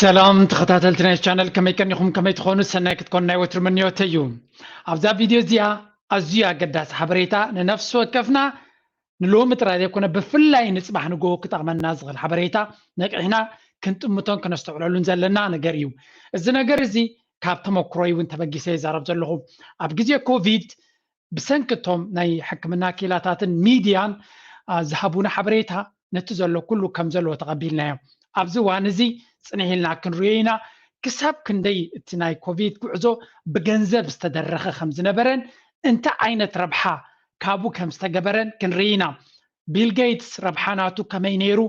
ሰላም ተኸታተልቲ ናይ ቻነል፣ ከመይ ቀኒኹም? ከመይ ትኾኑ? ሰናይ ክትኮኑ ናይ ወትሩ ምንዮተይ እዩ። ኣብዛ ቪድዮ እዚኣ ኣዝዩ ኣገዳሲ ሓበሬታ ንነፍሲ ወከፍና ንሎሚ ጥራይ ዘይኮነ ብፍላይ ንጽባሕ ንግሆ ክጠቕመና ዝኽእል ሓበሬታ ነቂሕና ክንጥምቶን ክነስተውዕለሉን ዘለና ነገር እዩ። እዚ ነገር እዚ ካብ ተመክሮይ እውን ተበጊሰ ይዛረብ ዘለኹ። ኣብ ግዜ ኮቪድ ብሰንኪ እቶም ናይ ሕክምና ክኢላታትን ሚድያን ዝሃቡና ሓበሬታ ነቲ ዘሎ ኩሉ ከም ዘለዎ ተቐቢልናዮ። ኣብዚ እዋን እዚ ጽንሕ ኢልና ክንሪኦ ኢና። ክሳብ ክንደይ እቲ ናይ ኮቪድ ጉዕዞ ብገንዘብ ዝተደረኸ ከም ዝነበረን እንታይ ዓይነት ረብሓ ካብኡ ከም ዝተገበረን ክንርኢ ኢና። ቢል ጌትስ ረብሓ ናቱ ከመይ ነይሩ፣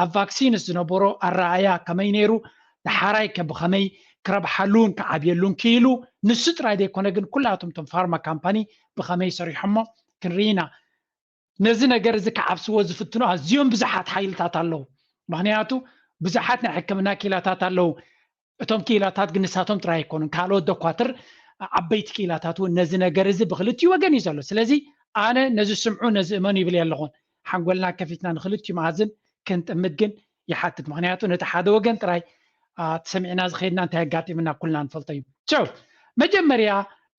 ኣብ ቫክሲንስ ዝነበሮ ኣረኣእያ ከመይ ነይሩ፣ ደሓራይ ከ ብኸመይ ክረብሓሉን ክዓብየሉን ክኢሉ፣ ንሱ ጥራይ ዘይኮነ ግን ኩላቶም እቶም ፋርማ ካምፓኒ ብኸመይ ሰሪሖሞ ክንርኢ ኢና። ነዚ ነገር እዚ ክዓብስዎ ዝፍትኑ ኣዝዮም ብዙሓት ሓይልታት ኣለዉ። ምኽንያቱ ብዙሓት ናይ ሕክምና ክኢላታት ኣለዉ። እቶም ክኢላታት ግን ንሳቶም ጥራይ ኣይኮኑን፣ ካልኦት ዶኳትር ዓበይቲ ክኢላታት እውን ነዚ ነገር እዚ ብክልቲኡ ወገን እዩ ዘሎ። ስለዚ ኣነ ነዚ ስምዑ ነዚ እመኑ ይብል የለኹን። ሓንጎልና ከፊትና ንክልቲኡ መኣዝን ክንጥምት ግን ይሓትት። ምኽንያቱ ነቲ ሓደ ወገን ጥራይ ሰሚዕና ዝኸድና እንታይ ኣጋጢምና ኩልና ንፈልጦ እዩ። መጀመርያ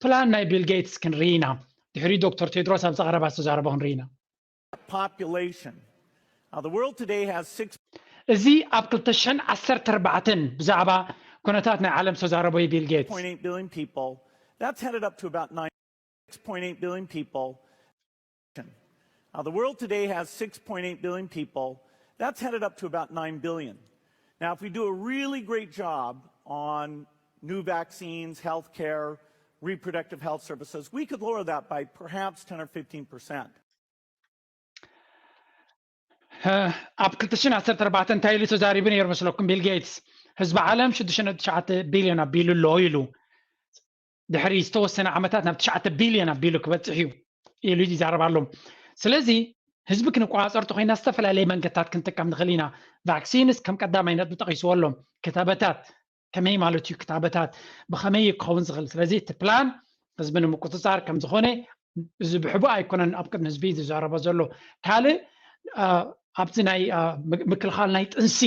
ፕላን ናይ ቢል ጌትስ ክንርኢ ኢና። ድሕሪ ዶክተር ቴድሮስ ኣብዚ ቀረባ ዝተዛረቦ ክንርኢ ኢና። Population. Now, the world today has six. እዚ ኣብ ክልተ ሽሕን ዓሰርተ ኣርባዕተን ብዛዕባ ኩነታት ናይ ዓለም ዝተዛረቦ እዩ ቢል ጌትስ። Point eight billion people. That's headed up to about nine. Six point eight billion people. Now, the world today has six point eight billion people. That's headed up to about nine billion. Now, if we do a really great job on new vaccines, healthcare, reproductive health services, we could lower that by perhaps ten or fifteen percent. ኣብ ክልተ ሽሕን ዓሰርተ ኣርባዕተን እንታይ ኢሉ ተዛሪቡ ነይሩ መስለኩም? ቢል ጌትስ ህዝቢ ዓለም ሽዱሽተ ነጥቢ ትሽዓተ ቢልዮን ኣቢሉ ኣሎ ኢሉ፣ ድሕሪ ዝተወሰነ ዓመታት ናብ ትሽዓተ ቢልዮን ኣቢሉ ክበፅሕ እዩ ኢሉ ይዛረብ ኣሎ። ስለዚ ህዝቢ ክንቆፃፀር ተኮይና ዝተፈላለየ መንገድታት ክንጥቀም ንኽእል ኢና። ቫክሲንስ ከም ቀዳማይ ነጥቢ ጠቂስዎ ኣሎ። ክታበታት ከመይ ማለት እዩ? ክታበታት ብኸመይ እዩ ክኸውን ዝኽእል? ስለዚ እቲ ፕላን ህዝቢ ንምቁፅፃር ከም ዝኾነ እዚ ብሕቡእ ኣይኮነን ኣብ ቅድሚ ህዝቢ ዝዛረቦ ዘሎ። ካልእ ኣብዚ ናይ ምክልኻል ናይ ጥንሲ፣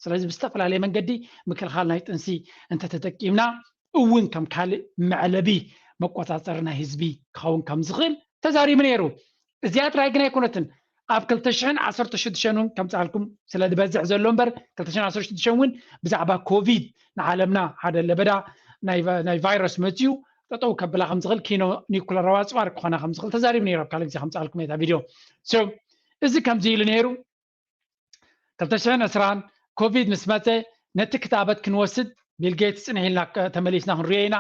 ስለዚ ብዝተፈላለየ መንገዲ ምክልኻል ናይ ጥንሲ እንተተጠቂምና እውን ከም ካልእ መዕለቢ መቆፃፀሪ ናይ ህዝቢ ክኸውን ከም ዝኽእል ተዛሪቡ ነይሩ። እዚኣ ጥራይ ግን ኣይኮነትን። ኣብ ክልተ ሽሕን ዓሰርተ ሽዱሽተን እውን ከምፅኣልኩም ስለ ዝበዝሕ ዘሎ እምበር ክልተ ሽሕን ዓሰርተ ሽዱሽተን እውን ብዛዕባ ኮቪድ ንዓለምና ሓደ ለበዳ ናይ ቫይረስ መፅዩ ጠጠው ከብላ ከም ዝኽእል ኪኖ ኒኩለራዊ ኣፅዋር ክኾና ከም ዝኽእል ተዛሪቡ ነይሩ። ኣብ ካልእ ግዜ ከምፅኣልኩም እየ እታ ቪድዮ። እዚ ከምዚ ኢሉ ነይሩ። ክልተ ሽሕን ዕስራን ኮቪድ ምስ መፀ ነቲ ክታበት ክንወስድ ቢል ጌትስ ፅንሕ ኢልና ተመሊስና ክንሪኦ ኢና።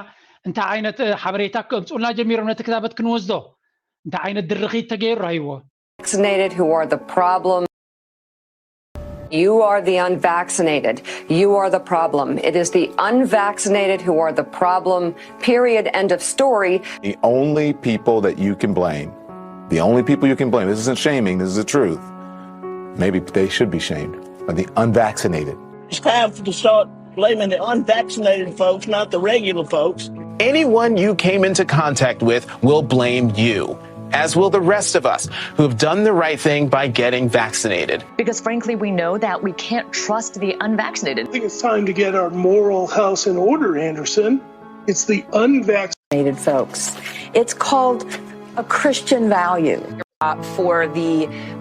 እንታይ ዓይነት ሓበሬታ ከምፅኡልና ጀሚሮም ነቲ ክታበት ክንወስዶ እንታይ ዓይነት ድርኺት ተገይሩ ራይዎ። Vaccinated who are the problem. You are the unvaccinated. You are the problem. It is the unvaccinated who are the problem. Period. End of story. The only people that you can blame, the only people you can blame, this isn't shaming, this is the truth. Maybe they should be shamed, are the unvaccinated. It's time to start blaming the unvaccinated folks, not the regular folks. Anyone you came into contact with will blame you, as will the rest of us who have done the right thing by getting vaccinated. Because frankly, we know that we can't trust the unvaccinated. I think it's time to get our moral house in order, Anderson. It's the unvaccinated folks. It's called a Christian value. Uh, for the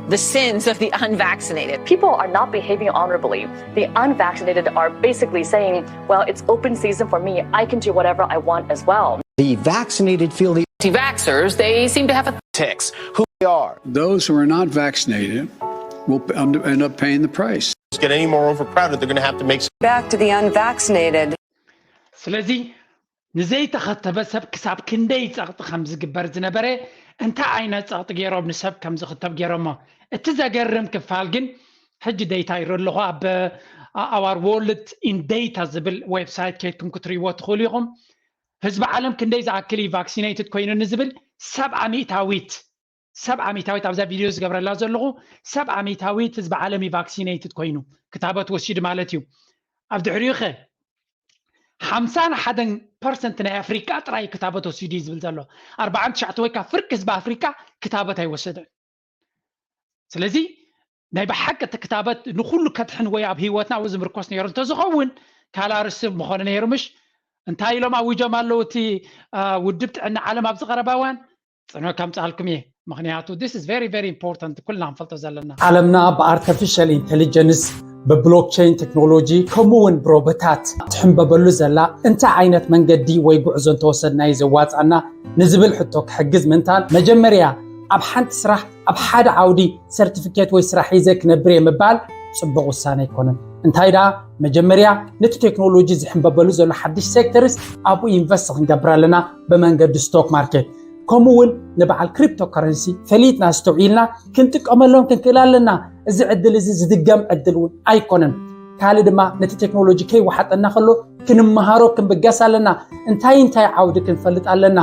the sins of the unvaccinated. People are not behaving honorably. The unvaccinated are basically saying, well, it's open season for me. I can do whatever I want as well. The vaccinated feel the anti-vaxxers, they seem to have a text who they are. Those who are not vaccinated will end up paying the price. Get any more overcrowded, they're going to have to make back to the unvaccinated. ስለዚ ንዘይተኸተበ ሰብ ክሳብ ክንደይ ጸቕጢ ከም ዝግበር ዝነበረ፣ እንታይ ዓይነት ጸቕጢ ገይሮም ንሰብ ከም ዝኽተብ ገይሮሞ። እቲ ዘገርም ክፋል ግን ሕጂ ዴታ ይርኢ ኣለኹ ኣብ our world in data ዝብል ዌብሳይት ከይድኩም ክትርእይዎ ትኽእሉ ኢኹም። ህዝቢ ዓለም ክንደይ ዝኣክል እዩ ቫክሲኔትድ ኮይኑ ንዝብል ሰብዓ ሚእታዊት ሰብዓ ሚእታዊት ኣብዛ ቪድዮ ዝገብረላ ዘለኹ ሰብዓ ሚእታዊት ህዝቢ ዓለም እዩ ቫክሲኔትድ ኮይኑ ክታበት ወሲዱ ማለት እዩ። ኣብ ድሕሪኡ ኸ ሓምሳን ሓደን ፐርሰንት ናይ ኣፍሪቃ ጥራይ ክታበት ወሲዱ እዩ ዝብል ዘሎ። ኣርባዓን ትሽዓተ ወይ ከዓ ፍርቂ ህዝቢ ኣፍሪቃ ክታበት ኣይወሰደን። ስለዚ ናይ ብሓቂ እቲ ክታበት ንኩሉ ከድሕን ወይ ኣብ ህይወትና ኣብኡ ዝምርኮስ ነይሩ እንተዝኸውን ካልእ ኣርእስቲ ምኾነ ነይሩ ምሽ? እንታይ ኢሎም ኣዊጆም ኣለዉ እቲ ውድብ ጥዕና ዓለም ኣብዚ ቀረባ እዋን? ጽንሑ ከምጽኣልኩም እየ። ምኽንያቱ this is very very important ኩልና ክንፈልጦ ዘለና። ዓለምና ብ artificial intelligence፣ ብ blockchain technology ከምኡ እውን ብሮቦታት ትሕንበበሉ ዘላ እንታይ ዓይነት መንገዲ ወይ ጉዕዞ እንተወሰድና እዩ ዘዋጻና ንዝብል ሕቶ ክሕግዝ ምንታን መጀመርያ ኣብ ሓንቲ ስራሕ ኣብ ሓደ ዓውዲ certificate ወይ ስራሕ ሒዘ ክነብር እየ ምባል ጽቡቕ ውሳነ ኣይኮነን። እንታይ ደኣ መጀመርያ ነቲ ቴክኖሎጂ ዝሕንበበሉ ዘሎ ሓድሽ sectors ኣብኡ invest ክንገብር ኣለና ብመንገዲ stock market። ከምኡ እውን ንበዓል cryptocurrency ፈሊጥና ኣስተውዒልና ክንጥቀመሎም ክንክእል ኣለና። እዚ ዕድል እዚ ዝድገም ዕድል እውን ኣይኮነን። ካልእ ድማ ነቲ ቴክኖሎጂ ከይወሓጠና ከሎ ክንመሃሮ ክንብገስ ኣለና። እንታይ እንታይ ዓውዲ ክንፈልጥ ኣለና?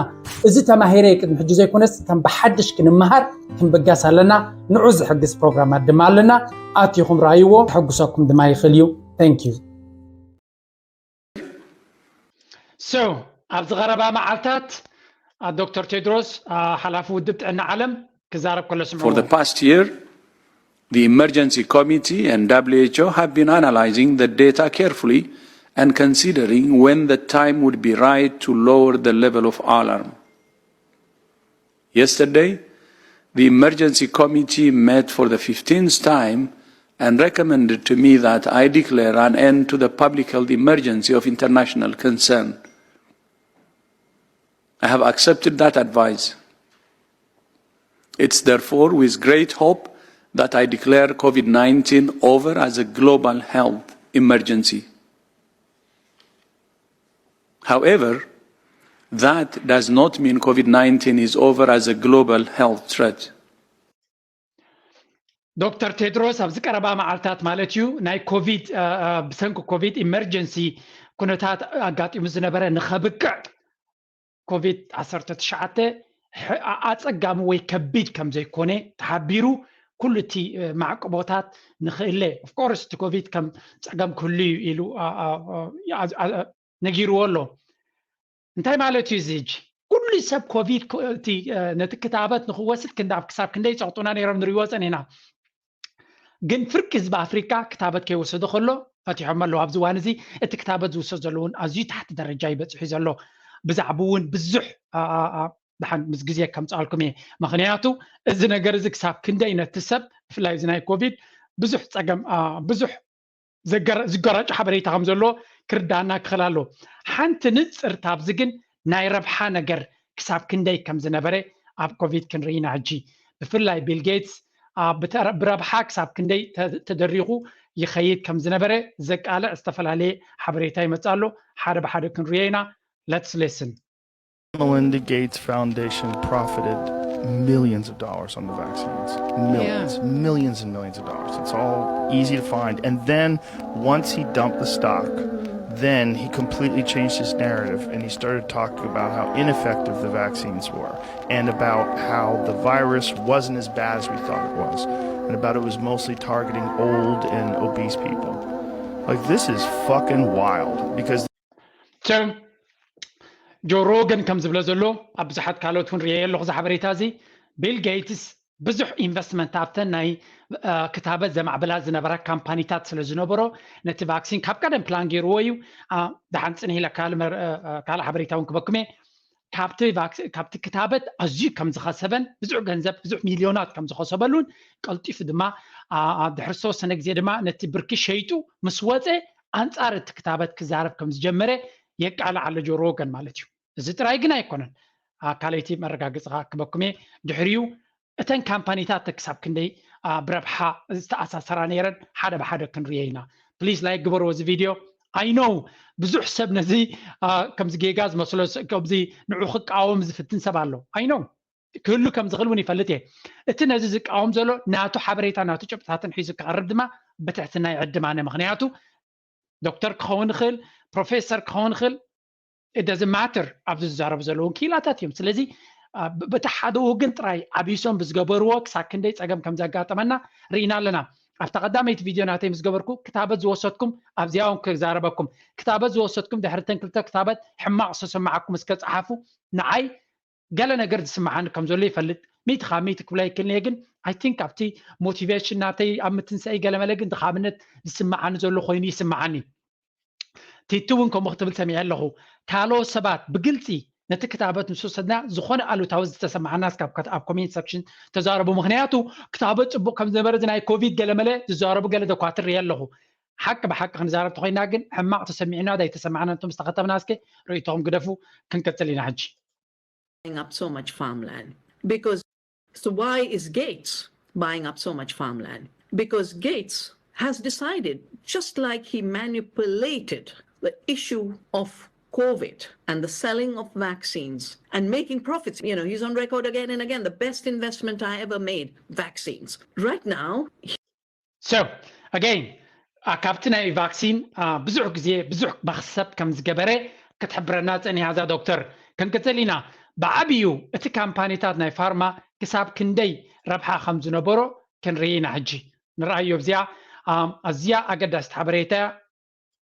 እዚ ተማሂረ ቅድሚ ሕጂ ዘይኮነስ ከም ብሓድሽ ክንመሃር ክንብገስ ኣለና። ንዑ ዝሕግዝ ፕሮግራማት ድማ ኣለና። ኣቲኹም ረኣይዎ፣ ከሐጉሰኩም ድማ ይኽእል እዩ። Thank you። So ኣብዚ ቀረባ መዓልታት ዶክተር ቴድሮስ ሓላፊ ውድብ ጥዕና ዓለም ክዛረብ ከሎ ስምዑ። For the past year, the Emergency Committee and W H O have been analyzing the data carefully and considering when the time would be right to lower the level of alarm. Yesterday, the Emergency Committee met for the fifteenth time and recommended to me that I declare an end to the public health emergency of international concern. I have accepted that advice. It's therefore with great hope that I declare COVID nineteen over as a global health emergency. However, that does not mean COVID nineteen is over as a global health threat. ዶክተር ቴድሮስ ኣብዚ ቀረባ መዓልታት ማለት እዩ ናይ ኮቪድ ብሰንኪ ኮቪድ ኢመርጀንሲ ኩነታት ኣጋጢሙ ዝነበረ ንኸብቅዕ ኮቪድ ዓሰርተ ትሽዓተ ኣፀጋሚ ወይ ከቢድ ከም ዘይኮነ ተሓቢሩ ኩሉ እቲ ማዕቅቦታት ንኽእለ of course እቲ ኮቪድ ከም ፀገም ክህሉ እዩ ኢሉ ነጊርዎ ኣሎ። እንታይ ማለት እዩ እዚ ሕጂ? ኩሉ ሰብ ኮቪድ ነቲ ክታበት ንክወስድ ክንዳብ ክሳብ ክንደይ ፀቕጡና ነይሮም ንሪእዎ ፀኒና። ግን ፍርቂ ህዝቢ ኣፍሪካ ክታበት ከይወሰዶ ከሎ ፈቲሖም ኣለዉ። ኣብዚ እዋን እዚ እቲ ክታበት ዝውሰድ ዘሎ እውን ኣዝዩ ታሕቲ ደረጃ ይበፅሑ ዘሎ። ብዛዕባ እውን ብዙሕ ደሓን ምስ ግዜ ከምፅኣልኩም እየ። ምክንያቱ እዚ ነገር እዚ ክሳብ ክንደይ ነቲ ሰብ ብፍላይ እዚ ናይ ኮቪድ ብዙሕ ፀገም ብዙሕ ዝገራጭ ሓበሬታ ከም ዘሎ ክርዳና ክኽእል ኣሎ። ሓንቲ ንፅርታ ኣብዚ ግን ናይ ረብሓ ነገር ክሳብ ክንደይ ከም ዝነበረ ኣብ ኮቪድ ክንርኢ ኢና። ሕጂ ብፍላይ ቢል ጌትስ ብረብሓ ክሳብ ክንደይ ተደሪኹ ይኸይድ ከም ዝነበረ ዘቃልዕ ዝተፈላለየ ሓበሬታ ይመፅእ ኣሎ። ሓደ ብሓደ ክንሪኦ ኢና። Let's listen። Melinda Gates Foundation profited millions of dollars on the vaccines. Millions, millions and millions of dollars. It's all easy to find. And then once he dumped the stock, then he completely changed his narrative and he started talking about how ineffective the vaccines were and about how the virus wasn't as bad as we thought it was and about it was mostly targeting old and obese people. Like, this is fucking wild because ጆ ሮገን ከም ዝብሎ ዘሎ ኣብ ብዙሓት ካልኦት እውን ርእየ ኣለኹ እዚ ሓበሬታ እዚ። ቢል ጌትስ ብዙሕ ኢንቨስትመንት ኣብተን ናይ ክታበት ዘማዕብላ ዝነበራ ካምፓኒታት ስለ ዝነበሮ ነቲ ቫክሲን ካብ ቀደም ፕላን ገይርዎ እዩ። ደሓን ፅንሕ ኢለ ካልእ ሓበሬታ እውን ክበኩም እየ። ካብቲ ክታበት ኣዝዩ ከም ዝኸሰበን ብዙሕ ገንዘብ ብዙሕ ሚልዮናት ከም ዝኸሰበሉን ቀልጢፉ ድማ ድሕሪ ዝተወሰነ ግዜ ድማ ነቲ ብርኪ ሸይጡ ምስ ወፀ ኣንፃር እቲ ክታበት ክዛረብ ከም ዝጀመረ የቃልዕ ኣሎ ጆ ሮገን ማለት እዩ። እዚ ጥራይ ግን ኣይኮነን። ካልኣይቲ መረጋገፂ ከዓ ክበኩም እየ። ድሕሪኡ እተን ካምፓኒታት ክሳብ ክንደይ ብረብሓ ዝተኣሳሰራ ነይረን ሓደ ብሓደ ክንሪኦ ኢና። ፕሊዝ ላይክ ግበርዎ እዚ ቪድዮ። I know ብዙሕ ሰብ ነዚ ከምዚ ጌጋ ዝመስሎ ከምዚ ንዑ ክቃወም ዝፍትን ሰብ ኣሎ። I know ክህሉ ከም ዝኽእል እውን ይፈልጥ እየ። እቲ ነዚ ዝቃወም ዘሎ ናቱ ሓበሬታ ናቱ ጭብጥታትን ሒዙ ክቐርብ ድማ ብትሕትና ይዕድም ኣነ። ምክንያቱ ዶክተር ክኸውን ይኽእል፣ ፕሮፌሰር ክኸውን ይኽእል፣ it doesn't matter ኣብዚ ዝዛረቡ ዘለዉ ክኢላታት እዮም። ስለዚ በቲ ሓደ ወገን ጥራይ ዓቢሶም ብዝገበርዎ ክሳብ ክንደይ ፀገም ከም ዘጋጠመና ርኢና ኣለና። ኣብታ ቀዳመይቲ ቪድዮ ናተይ ምስ ገበርኩ ክታበት ዝወሰድኩም ኣብዚኣ እውን ክዛረበኩም። ክታበት ዝወሰድኩም ድሕሪ ተን ክልተ ክታበት ሕማቕ ዝተሰማዓኩም እስከ ፀሓፉ። ንዓይ ገለ ነገር ዝስምዓኒ ከም ዘሎ ይፈልጥ። ሚእቲ ካብ ሚእቲ ክብሎ ኣይክእልን እየ፣ ግን I think ኣብቲ ሞቲቬሽን ናተይ ኣብ ምትንሳኤይ ገለመለ ግን ድኻምነት ዝስምዓኒ ዘሎ ኮይኑ ይስምዓኒ። ቲቲ እውን ከምኡ ክትብል ሰሚዐ ኣለኹ። ካልኦት ሰባት ብግልፂ ነቲ ክታበት ምስ ወሰድና ዝኾነ ኣሉታዊ ዝተሰማዓና እስካብ ከት- ኣብ ኮሜንት ሰክሽን ተዛረቡ። ምክንያቱ ክታበት ፅቡቅ ከም ዝነበረ እዚ ናይ ኮቪድ ገለመለ ዝዛረቡ ገለ ደኳትር ሪአ ኣለኹ። ሓቂ ብሓቂ ክንዛረብ ተኮይና ግን ሕማቅ ተሰሚዕና ዳይ ተሰማዕና እንቶም ዝተኸተብና እስከ ርእይቶኹም ግደፉ። ክንቅፅል ኢና ሕጂ። Buying up so much farmland? Because so why is Gates buying up so much farmland? Because Gates has decided, just like he manipulated the issue of COVID and the selling of vaccines and making profits. You know, he's on record again and again, the best investment I ever made, vaccines. Right now, So, again, ካብቲ ናይ ቫክሲን ብዙሕ ግዜ ብዙሕ መክሰብ ከም ዝገበረ ክትሕብረና ፀኒሃ እዛ ዶክተር። ክንቅፅል ኢና። ብዓብዩ እቲ ካምፓኒታት ናይ ፋርማ ክሳብ ክንደይ ረብሓ ከም ዝነበሮ ክንርኢ ኢና። ሕጂ ንርኣዮ። እዚኣ ኣዝያ ኣገዳሲት ሓበሬታ እያ።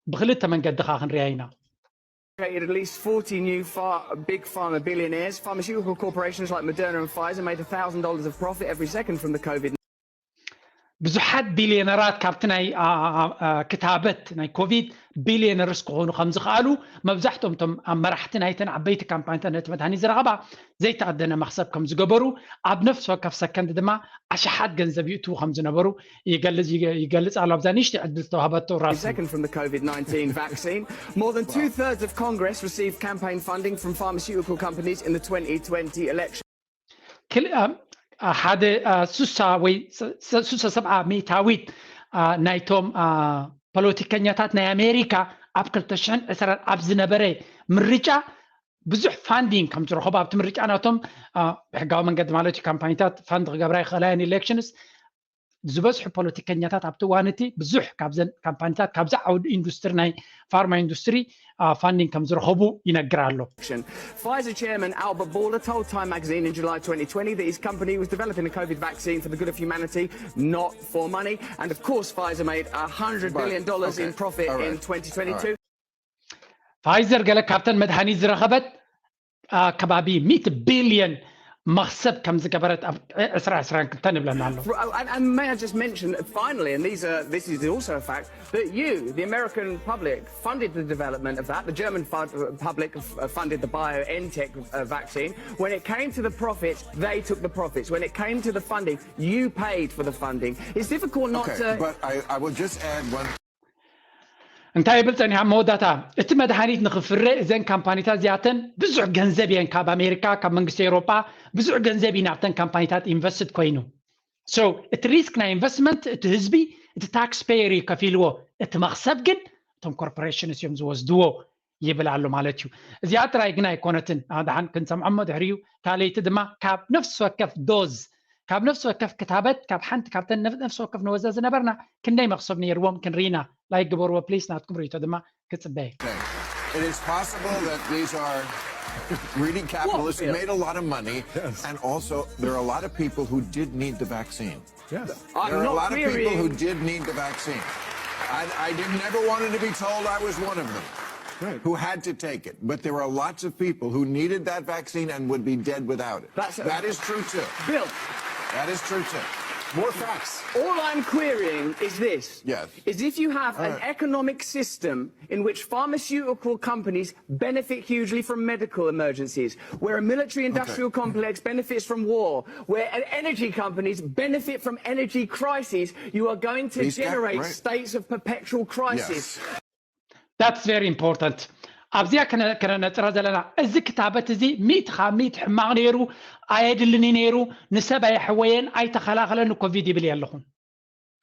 ብክልተ መንገዲ ከዓ ክንሪኣ ኢና። Created at least forty new far, big pharma billionaires. Pharmaceutical corporations like Moderna and Pfizer made one thousand dollars of profit every second from the COVID. ብዙሓት ቢልዮነራት ካብቲ ናይ ክታበት ናይ ኮቪድ ቢልዮነርስ ክኾኑ ከም ዝኽኣሉ መብዛሕትኦም እቶም ኣብ መራሕቲ ናይተን ዓበይቲ ካምፓኒታት ነቲ መድሃኒት ዝረኸባ ዘይተኣደነ መኽሰብ ከም ዝገበሩ ኣብ ነፍሲ ወከፍ ሰከንድ ድማ ኣሽሓት ገንዘብ ይእትዉ ከም ዝነበሩ ይገልጽ ኣሎ። ኣብዛ ንእሽተይ ዕድል ዝተዋህበቶ ራሱ Second from the COVID nineteen vaccine, more than two thirds of Congress received campaign funding from pharmaceutical companies in the twenty twenty election. ሓደ ሱሳ ወይ ሱሳ ሰብዓ ሚእታዊት ናይቶም ፖለቲከኛታት ናይ ኣሜሪካ ኣብ ክልተ ሽሕን ዕስራን ኣብ ዝነበረ ምርጫ ብዙሕ ፋንዲንግ ከም ዝረኸቡ ኣብቲ ምርጫ ናቶም ብሕጋዊ መንገዲ ማለት እዩ ካምፓኒታት ፋንድ ክገብራ ይኽእላ እየን ኢሌክሽንስ ዝበዝሑ ፖለቲከኛታት ኣብቲ እዋን እቲ ብዙሕ ካብዘን ካምፓኒታት ካብዚ ዓውዲ ኢንዱስትሪ ናይ ፋርማ ኢንዱስትሪ ፋንዲንግ ከም ዝረኸቡ ይነግር ኣሎ። Pfizer chairman Albert Bourla told Time magazine in July twenty twenty that his company was developing a COVID vaccine for the good of humanity, not for money. And of course, Pfizer made a hundred billion dollars in profit in twenty twenty-two. ፋይዘር ገለ ካብተን መድሃኒት ዝረኸበት ከባቢ ሚእቲ ቢልዮን መኽሰብ ከም ዝገበረት ኣብ ዕስራ ዕስራን ክልተን ይብለና ኣሎ። And may I just mention finally, and these are, this is also a fact, that you, the American public, funded the development of that. The German public funded the BioNTech vaccine. When it came to the profits, they took the profits. When it came to the funding, you paid for the funding. It's difficult not to. But I, I will just add one. እንታይ ይብል ጸኒሓ መወዳታ እቲ መድሃኒት ንኽፍረ እዘን ካምፓኒታት እዚኣተን ብዙሕ ገንዘብ እየን ካብ ኣሜሪካ ካብ መንግስቲ ኤውሮጳ ብዙሕ ገንዘብ እዩ ናብተን ካምፓኒታት ኢንቨስትድ ኮይኑ so እቲ ሪስክ ናይ ኢንቨስትመንት እቲ ህዝቢ እቲ ታክስ ፔየር እዩ ከፊልዎ እቲ መኽሰብ ግን እቶም ኮርፖሬሽንስ እዮም ዝወስድዎ ይብል ኣሎ ማለት እዩ። እዚኣ ጥራይ ግን ኣይኮነትን። ደሓን ክንሰምዖ እሞ ድሕሪኡ ካልኣይቲ ድማ ካብ ነፍሲ ወከፍ ዶዝ ካብ ነፍሲ ወከፍ ክታበት ካብ ሓንቲ ካብተን ነፍሲ ወከፍ ንወዘ ዝነበርና ክንደይ መኽሰብ ነይርዎም ክንርኢና። ላይክ ግበርዎ ፕሊስ። ናትኩም ርእይቶ ድማ ክጽበየ። It is possible that these are greedy capitalists who made a lot of money, and also there are a lot of people who did need the vaccine. Yes. There are a lot of people who did need the vaccine. I, I didn't ever wanted to be told I was one of them who had to take it, but there are lots of people who needed that vaccine and would be dead without it. That is true too. Bill. That is true too. More facts. All I'm querying is this. Yes. Is if you have an economic system in which pharmaceutical companies benefit hugely from medical emergencies, where a military industrial complex benefits from war, where energy companies benefit from energy crises, you are going to generate states of perpetual crisis. That's very important. ኣብዚኣ ከነነፅራ ዘለና እዚ ክታበት እዚ ሚእቲ ካብ ሚእቲ ሕማቕ ነይሩ ኣየድልኒ ነይሩ ንሰብ ኣየሕወየን ኣይተኸላኸለን ኮቪድ ይብል የለኹን።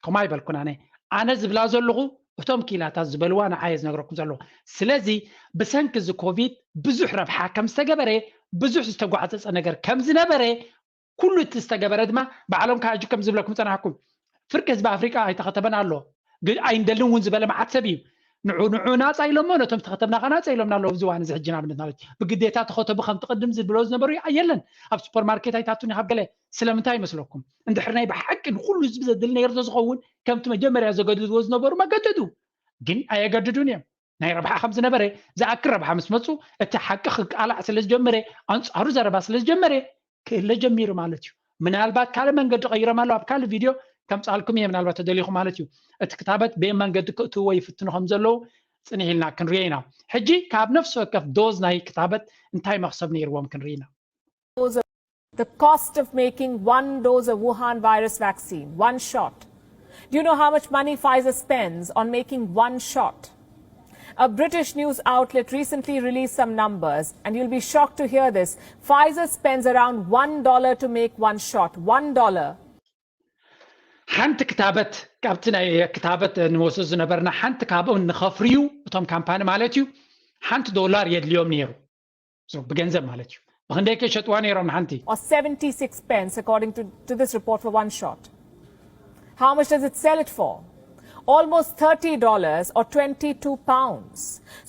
ከምኡ ኣይበልኩን ኣነ ኣነ ዝብላ ዘለኹ እቶም ኪላታት ዝበልዋ ንዓየ ዝነግረኩም ዘለኹ። ስለዚ ብሰንኪ እዚ ኮቪድ ብዙሕ ረብሓ ከም ዝተገበረ ብዙሕ ዝተጓፀፀ ነገር ከም ዝነበረ ኩሉ እቲ ዝተገበረ ድማ ባዕሎም ካጅ ከም ዝብለኩም ፀናሕኩም ፍርቂ ህዝቢ ኣፍሪቃ ኣይተኸተበን ኣሎ ኣይንደልን እውን ዝበለ መዓት ሰብ እዩ። ንዑ ንዑ ናፃ ኢሎሞ ነቶም ዝተኸተብና ከ ናፃ ኢሎምና ኣለዉ ኣብዚ እዋን እዚ ሕጂ ንኣብነት ማለት እዩ ብግዴታ ተኸተቡ ከም ትቕድም ዝብሎ ዝነበሩ የለን ኣብ ሱፐርማርኬት ኣይታቱን ካብ ገለ ስለምንታይ ይመስለኩም እንድሕር ናይ ብሓቂ ንኩሉ ህዝቢ ዘድሊ ነይሩ ተዝኸውን ከምቲ መጀመርያ ዘገድድዎ ዝነበሩ መገደዱ ግን ኣየገድዱን እዮም ናይ ረብሓ ከም ዝነበረ ዝኣክል ረብሓ ምስ መፁ እቲ ሓቂ ክቃላዕ ስለ ዝጀመረ ኣንፃሩ ዘረባ ስለ ዝጀመረ ክእለ ጀሚሩ ማለት እዩ ምናልባት ካልእ መንገዲ ቀይሮም ኣለዉ ኣብ ካልእ ቪድዮ ከምፃልኩም እየ ምናልባት ተደሊኹ ማለት እዩ እቲ ክታበት በየን መንገዲ ክእትውዎ ይፍትኑ ከም ዘለዉ ጽንሕ ኢልና ክንሪኦ ኢና። ሕጂ ካብ ነፍሲ ወከፍ ዶዝ ናይ ክታበት እንታይ መኽሰብ ነይርዎም ክንርኢ ኢና። The cost of making one dose of Wuhan virus vaccine, one shot. Do you know how much money Pfizer spends on making one shot? A British news outlet recently released some numbers, and you'll be shocked to hear this. Pfizer spends around one dollar to make one shot. One dollar. ሓንቲ ክታበት ካብቲ ናይ ክታበት ንወስዶ ዝነበርና ሓንቲ ካብኡ ንኸፍርዩ እቶም ካምፓኒ ማለት እዩ ሓንቲ ዶላር የድልዮም ነይሩ። ብገንዘብ ማለት እዩ። ብክንደይ ከሸጥዋ ነይሮም ንሓንቲ? Or seventy-six pence, according to, to this report, for one shot. How much does it sell it for? Almost thirty dollars or twenty-two pounds.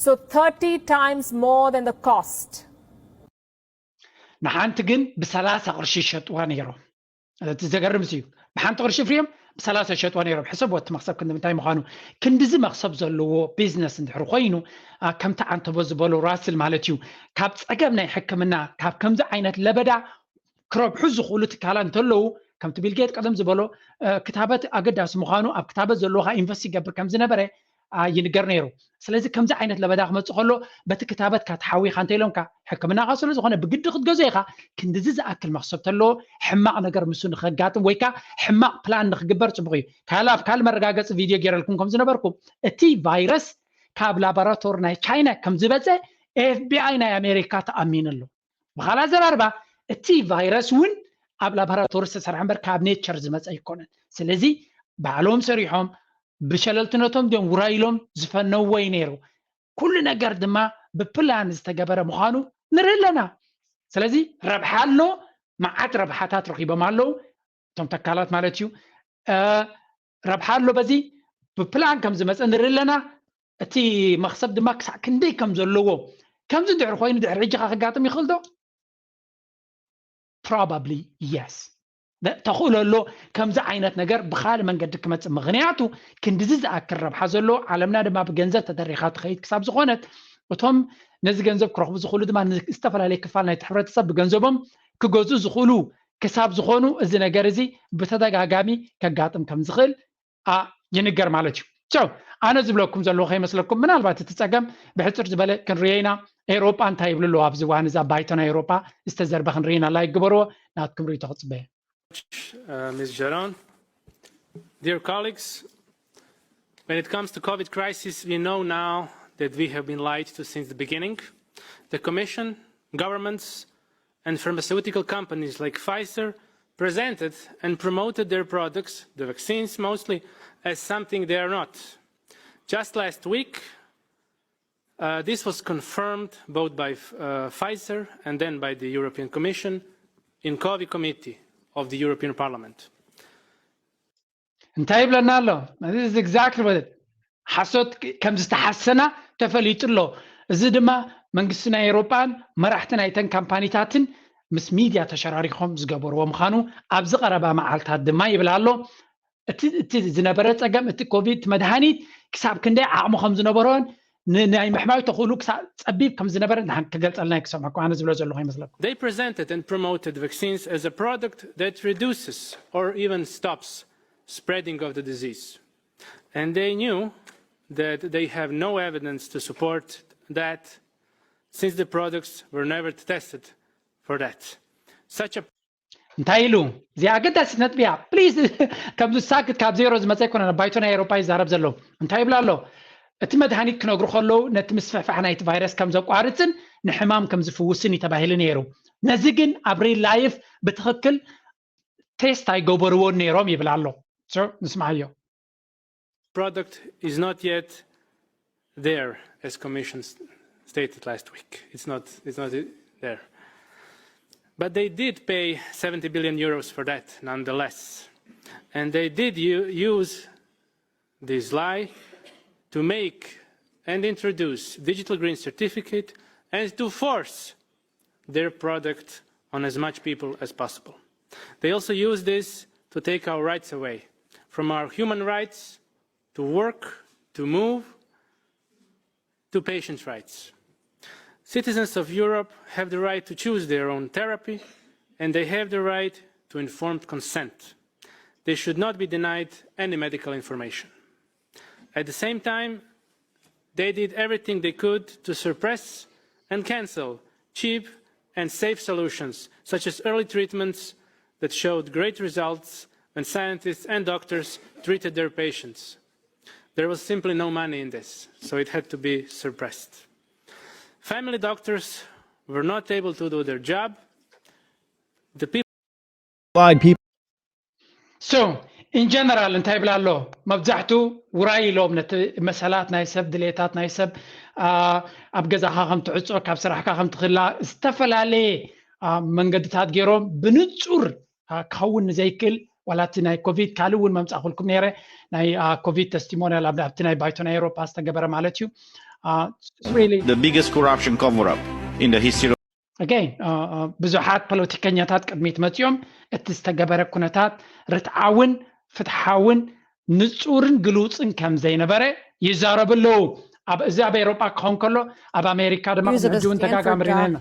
So thirty times more than the cost. ንሓንቲ ግን ብሰላሳ ቅርሺ ይሸጥዋ ነይሮም። እቲ ዘገርም እዩ። ብሓንቲ ቅርሺ ፍርዮም ብሰላሳ ይሸጥዋ ነይሮም። ሕሰብ ወቲ መክሰብ ክንዲ ምንታይ ምዃኑ። ክንድዚ መክሰብ ዘለዎ ቢዝነስ እንድሕር ኮይኑ ከምቲ ኣንተቦ ዝበሎ ራስል ማለት እዩ ካብ ፀገም ናይ ሕክምና ካብ ከምዚ ዓይነት ለበዳ ክረብሑ ዝኽእሉ ትካላት እንተለዉ ከምቲ ቢልጌት ቀደም ዝበሎ ክታበት ኣገዳሲ ምዃኑ ኣብ ክታበት ዘለዎካ ኢንቨስት ይገብር ከም ዝነበረ ይንገር ነይሩ። ስለዚ ከምዚ ዓይነት ለበዳ ክመፅእ ከሎ በቲ ክታበትካ ተሓዊኻ እንተ ኢሎምካ ሕክምናኻ ስለ ዝኾነ ብግዲ ክትገዞ ኢኻ። ክንድዚ ዝኣክል መኽሰብ ተለዎ ሕማቕ ነገር ምስ ንኸጋጥም ወይ ከዓ ሕማቕ ፕላን ንክግበር ፅቡቕ እዩ። ካልእ ኣብ ካልእ መረጋገፂ ቪድዮ ገይረልኩም ከም ዝነበርኩ እቲ ቫይረስ ካብ ላቦራቶሪ ናይ ቻይና ከም ዝበፀ ኤፍቢኣይ ናይ ኣሜሪካ ተኣሚኑ ኣሎ። ብኻልእ ኣዘራርባ እቲ ቫይረስ እውን ኣብ ላቦራቶሪ ዝተሰርሐ እምበር ካብ ኔቸር ዝመፀ ኣይኮነን። ስለዚ ባዕሎም ሰሪሖም ብሸለልትነቶም ድዮም ውራይ ኢሎም ዝፈነውዎ እዩ ነይሩ። ኩሉ ነገር ድማ ብፕላን ዝተገበረ ምዃኑ ንርኢ ኣለና። ስለዚ ረብሓ ኣሎ፣ መዓት ረብሓታት ረኺቦም ኣለዉ እቶም ተካላት ማለት እዩ። ረብሓ ኣሎ በዚ ብፕላን ከም ዝመፀ ንርኢ ኣለና። እቲ መኽሰብ ድማ ክሳዕ ክንደይ ከም ዘለዎ ከምዚ ድሕሪ ኮይኑ ድሕሪ ሕጂ ከጋጥም ይኽእል ዶ? Probably yes። ተኽእሎ ኣሎ ከምዚ ዓይነት ነገር ብካልእ መንገዲ ክመፅእ። ምኽንያቱ ክንድዚ ዝኣክል ረብሓ ዘለዎ ዓለምና ድማ ብገንዘብ ተደሪኻ ትኸይድ ክሳብ ዝኾነት እቶም ነዚ ገንዘብ ክረኽቡ ዝኽእሉ ድማ ዝተፈላለየ ክፋል ናይቲ ሕብረተሰብ ብገንዘቦም ክገዝኡ ዝኽእሉ ክሳብ ዝኾኑ እዚ ነገር እዚ ብተደጋጋሚ ከጋጥም ከም ዝኽእል ይንገር ማለት እዩ። ኣነ ዝብለኩም ዘለኹ ከይመስለኩም ምናልባት እቲ ፀገም ብሕፅር ዝበለ ክንርዮ ኢና። ኤውሮጳ እንታይ ይብሉ ኣለዉ ኣብዚ እዋን እዚ ኣብ ባይቶ ናይ ኤውሮጳ ዝተዘርበ ክንርኢ ኢና። ላይክ ግበርዎ። ናትኩም ርእይቶ ክፅበየ። Ms Geron. Dear colleagues, when it comes to COVID crisis, we know now that we have been lied to since the beginning. The Commission, governments, and pharmaceutical companies like Pfizer presented and promoted their products, the vaccines mostly, as something they are not. Just last week, uh, this was confirmed both by uh, Pfizer and then by the European Commission in COVID committee of the European Parliament. እንታይ ይብለና ኣሎ? እዚ exactly what ሓሶት ከም ዝተሓሰና ተፈሊጡ ኣሎ። እዚ ድማ መንግስቲ ናይ ኤውሮጳን መራሕቲ ናይተን ካምፓኒታትን ምስ ሚድያ ተሸራሪኾም ዝገበርዎ ምዃኑ ኣብዚ ቀረባ መዓልታት ድማ ይብል ኣሎ። እቲ ዝነበረ ፀገም እቲ ኮቪድ መድሃኒት ክሳብ ክንደይ ዓቕሚ ከም ዝነበሮን ንናይ ምሕማይ ተኽእሉ ክሳብ ፀቢብ ከም ዝነበረ ክገልፀልና ክሰምዐኩም ኣነ ዝብሎ ዘለኹ ይመስለኩም። They presented and promoted vaccines as a product that reduces or even stops spreading of the disease. And they knew that they have no evidence to support that since the products were never tested for that. Such a እንታይ ኢሉ? እዚኣ ኣገዳሲት ነጥቢ እያ። ፕሊዝ ከምዚ ሳክት ካብ ዜሮ ዝመፀ ኣይኮነን። ኣብ ባይቶ ናይ ኤውሮጳ ይዛረብ ዘሎ። እንታይ ይብላ ኣሎ? እቲ መድሃኒት ክነግሩ ከለዉ ነቲ ምስፍሕፋሕ ናይቲ ቫይረስ ከም ዘቋርፅን ንሕማም ከም ዝፍውስን እዩ ተባሂሉ ነይሩ። ነዚ ግን ኣብ ሪል ላይፍ ብትኽክል ቴስት ኣይገበርዎን ነይሮም ይብል ኣሎ። ንስማዓዮ። product is not yet there, as Commission stated last week. It's not, it's not there. But they did pay seventy billion euros for that, nonetheless. And they did use this lie to make and introduce digital green certificate and to force their product on as much people as possible. They also use this to take our rights away, from our human rights to work, to move, to patients' rights. Citizens of Europe have the right to choose their own therapy, and they have the right to informed consent. They should not be denied any medical information. At the same time, They did everything they could to suppress and cancel cheap and safe solutions, such as early treatments that showed great results when scientists and doctors treated their patients. There was simply no money in this, so it had to be suppressed. Family doctors were not able to do their job. The people Why people So in general እንታይ ይብላ ኣሎ? መብዛሕቱ ውራይ ኢሎም ነቲ መሰላት ናይ ሰብ፣ ድሌታት ናይ ሰብ፣ ኣብ ገዛኻ ከም ትዕጾ፣ ካብ ስራሕካ ከም ትኽላ ዝተፈላለየ መንገድታት ገይሮም ብንጹር ክኸውን ንዘይክእል፣ ዋላ እቲ ናይ ኮቪድ ካልእ እውን መምጻእኩልኩም ነይረ፣ ናይ ኮቪድ ተስቲሞኒያል ኣብቲ ናይ ባይቶ ናይ ኤውሮፓ ዝተገበረ ማለት እዩ። The biggest corruption cover up in the history of Again, ብዙሓት ፖለቲከኛታት ቅድሚት መጺኦም እቲ ዝተገበረ ኩነታት ርትዓውን ፍትሓውን ንጹርን ግሉጽን ከም ዘይነበረ ይዛረቡ ኣለዉ። ኣብ እዚ ኣብ ኤውሮጳ ክኸውን ከሎ ኣብ ኣሜሪካ ድማ ሕጂ እውን ተጋጋሚ ርኢና ኢና።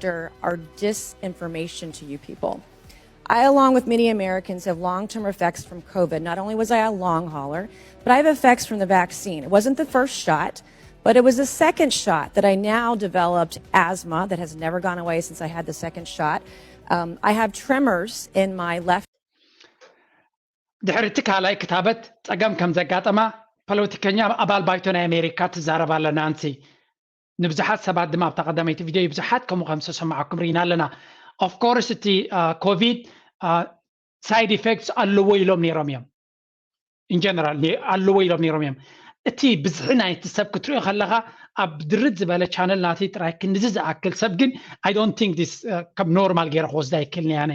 Are disinformation to you people. I, along with many Americans, have long term effects from COVID. Not only was I a long hauler, but I have effects from the vaccine. It wasn't the first shot, but it was the second shot that I now developed asthma that has never gone away since I had the second shot. Um, I have tremors in my left. ድሕሪ እቲ ካልኣይ ክታበት ጸገም ከም ዘጋጠማ ፖለቲከኛ ኣባል ባይቶ ናይ ኣሜሪካ ትዛረብ ኣላ ናንሲ። ንብዙሓት ሰባት ድማ ኣብታ ቀዳመይቲ ቪድዮ ብዙሓት ከምኡ ከም ዝተሰማዓኩም ርኢና ኣለና። Of course እቲ ኮቪድ ሳይድ ኢፌክትስ ኣለዎ ኢሎም ነይሮም እዮም። In general ኣለዎ ኢሎም ነይሮም እዮም። እቲ ብዝሒ ናይቲ ሰብ ክትሪኦ ከለኻ ኣብ ድርት ዝበለ ቻነል ናተይ ጥራይ ክንድዚ ዝኣክል ሰብ ግን I don't think this ከም ኖርማል ገይረ ክወስዳ ኣይክእልን እየ ኣነ።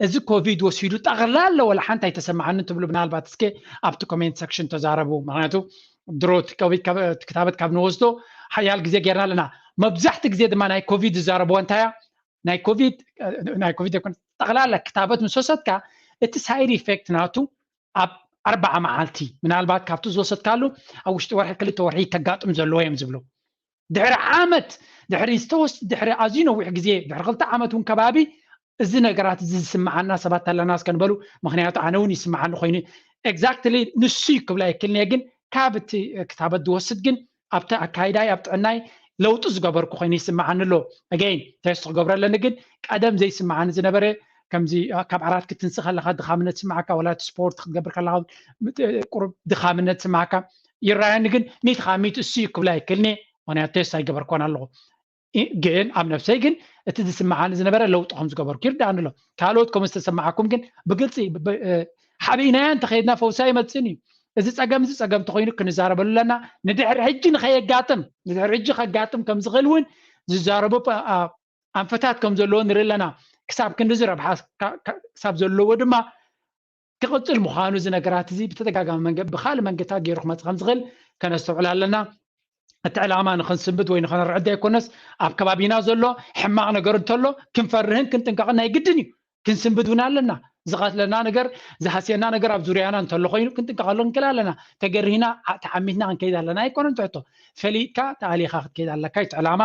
እዚ ኮቪድ ወሲዱ ጠቕላላ ወላ ሓንቲ ኣይተሰማዓንን ትብሉ ምናልባት እስከ ኣብቲ ኮሜንት ሰክሽን ተዛረቡ። ምክንያቱ ድሮ ክታበት ካብ ንወስዶ ሓያል ግዜ ጌርና ኣለና። መብዛሕቲ ግዜ ድማ ናይ ኮቪድ ዝዛረብዎ እንታይ እያ? ናይ ኮቪድ ናይ ኮቪድ ኣይኮነ ጠቕላላ ክታበት ምስ ወሰድካ እቲ ሳይድ ኢፌክት ናቱ ኣብ ኣርባዓ መዓልቲ ምናልባት ካብቲ ዝወሰድካሉ ኣብ ውሽጢ ወርሒ ክልተ ወርሒ ከጋጥም ዘለዎ እዮም ዝብሉ። ድሕሪ ዓመት ድሕሪ ዝተወስ ድሕሪ ኣዝዩ ነዊሕ ግዜ ድሕሪ ክልተ ዓመት እውን ከባቢ እዚ ነገራት እዚ ዝስምዓና ሰባት ኣለና እስከ ንበሉ። ምክንያቱ ኣነ እውን ይስምዓኒ ኮይኑ ኤግዛክትሊ ንሱ እዩ ክብላ ይክልኒ ግን ካብ እቲ ክታበት ዝወስድ ግን ኣብቲ ኣካይዳይ ኣብ ጥዕናይ ለውጢ ዝገበርኩ ኮይኑ ይስምዓኒ ኣሎ። ኣገይን ቴስት ክገብሮ ኣለኒ ግን ቀደም ዘይስምዓኒ ዝነበረ ከምዚ ካብ ዓራት ክትንስእ ከለካ ድኻምነት ስምዓካ ወላ እቲ ስፖርት ክትገብር ከለካ ቁሩብ ድኻምነት ስምዓካ ይረኣየኒ ግን ሚእቲ ካብ ሚእቲ እሱ እዩ ክብላ ይክልኒ። ምክንያቱ ቴስት ኣይገበርኮን ኣለኹ ግን ኣብ ነብሰይ ግን እቲ ዝስምዓኒ ዝነበረ ለውጢ ከም ዝገበርኩ ይርዳኣኒ ኣሎ። ካልኦት ከም ዝተሰማዓኩም ግን ብግልፂ ሓቢእናያ እንተኸይድና ፈውሳ ይመፅእን እዩ። እዚ ፀገም እዚ ፀገም ተኮይኑ ክንዛረበሉ ኣለና። ንድሕሪ ሕጂ ንኸየጋጥም ንድሕሪ ሕጂ ከጋጥም ከም ዝኽእል እውን ዝዛረቡ ኣንፈታት ከም ዘለዎ ንርኢ ኣለና። ክሳብ ክንድዚ ረብሓ ክሳብ ዘለዎ ድማ ክቕፅል ምዃኑ እዚ ነገራት እዚ ብተደጋጋሚ መንገዲ ብካልእ መንገድታት ገይሩ ክመፅእ ከም ዝኽእል ከነስተውዕል ኣለና። እቲ ዕላማ ንክንስንብድ ወይ ንክነርዕድ ኣይኮነስ ኣብ ከባቢና ዘሎ ሕማቕ ነገር እንተሎ ክንፈርህን ክንጥንቀቕን ናይ ግድን እዩ። ክንስንብድ እውን ኣለና። ዝቐትለና ነገር ዝሃስየና ነገር ኣብ ዙርያና እንተሎ ኮይኑ ክንጥንቀቐሉ ንክእል ኣለና። ተገሪህና ተዓሚትና ክንከይድ ኣለና ኣይኮነን ትሕቶ። ፈሊጥካ ተኣሊኻ ክትከይድ ኣለካ እቲ ዕላማ።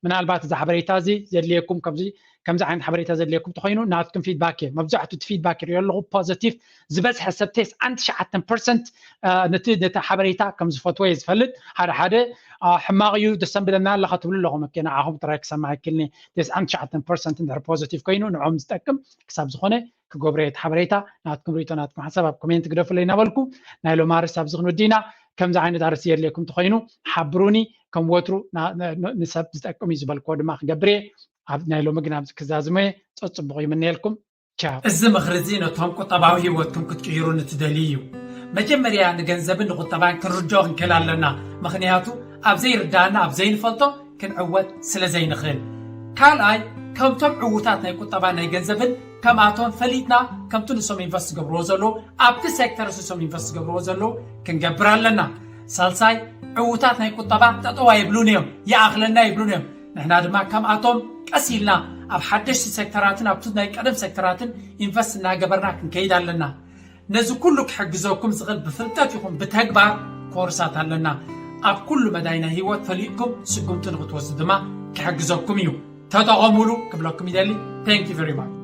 ምናልባት እዚ ሓበሬታ እዚ ዘድልየኩም ከምዚ ከምዚ ዓይነት ሓበሬታ ዘድልየኩም ተኮይኑ ናትኩም ፊድባክ እየ። መብዛሕቱ እቲ ፊድባክ ይሪኦ ኣለኹ ፖዘቲቭ ዝበዝሐ ሰብ ተስዓን ትሽዓተን ፐርሰንት ነቲ ነቲ ሓበሬታ ከም ዝፈትዎ እየ ዝፈልጥ። ሓደ ሓደ ሕማቕ እዩ ደሰንብደና ኣለካ ትብሉ ኣለኹም። ኦኬ ንዓኹም ጥራይ ክሰማዕ ይክልኒ። ተስዓን ትሽዓተን ፐርሰንት እንድሕር ፖዘቲቭ ኮይኑ ንዖም ዝጠቅም ክሳብ ዝኾነ ክገብሮ እየ። እቲ ሓበሬታ ናትኩም ርእቶ ናትኩም ሓሳብ ኣብ ኮሜንት ግደፉለይ እናበልኩ ናይ ሎም ኣርስ ኣብዚ ክንወዲ ኢና። ከምዚ ዓይነት ኣርስ የድልየኩም ተኮይኑ ሓብሩኒ። ከም ወትሩ ንሰብ ዝጠቅም እዩ ዝበልክዎ ድማ ክገብር እየ። ኣብ ናይ ሎሚ ግን ኣብዚ ክዛዝሞ እየ። ጸጽቡቕ ይምነየልኩም። ቻው። እዚ ምኽሪ እዚ ነቶም ቁጠባዊ ህይወትኩም ክትቅይሩ ንትደልዩ እዩ። መጀመርያ ንገንዘብን ንቁጠባን ክንርድኦ ክንክእል ኣለና። ምኽንያቱ ኣብ ዘይርዳእና ኣብ ዘይንፈልጦ ክንዕወት ስለ ዘይንኽእል። ካልኣይ ከምቶም ዕዉታት ናይ ቁጠባን ናይ ገንዘብን ከምኣቶም ፈሊጥና ከምቲ ንሶም ኢንቨስት ዝገብርዎ ዘለዉ ኣብቲ ሴክተር ንሶም ኢንቨስት ዝገብርዎ ዘለዉ ክንገብር ኣለና። ሳልሳይ ዕዉታት ናይ ቁጠባ ጠጠው ኣይብሉን እዮም፣ ይኣኽለና ይብሉን እዮም። ንሕና ድማ ከምኣቶም ቀስ ኢልና ኣብ ሓደሽቲ ሴክተራትን ኣብቲ ናይ ቀደም ሴክተራትን ኢንቨስት እናገበርና ክንከይድ ኣለና። ነዚ ኩሉ ክሕግዘኩም ዝኽእል ብፍልጠት ይኹን ብተግባር ኮርሳት ኣለና። ኣብ ኩሉ መዳይ ናይ ህይወት ፈሊጥኩም ስጉምቲ ንክትወስዱ ድማ ክሕግዘኩም እዩ። ተጠቐሙሉ ክብለኩም ይደሊ። Thank you very much።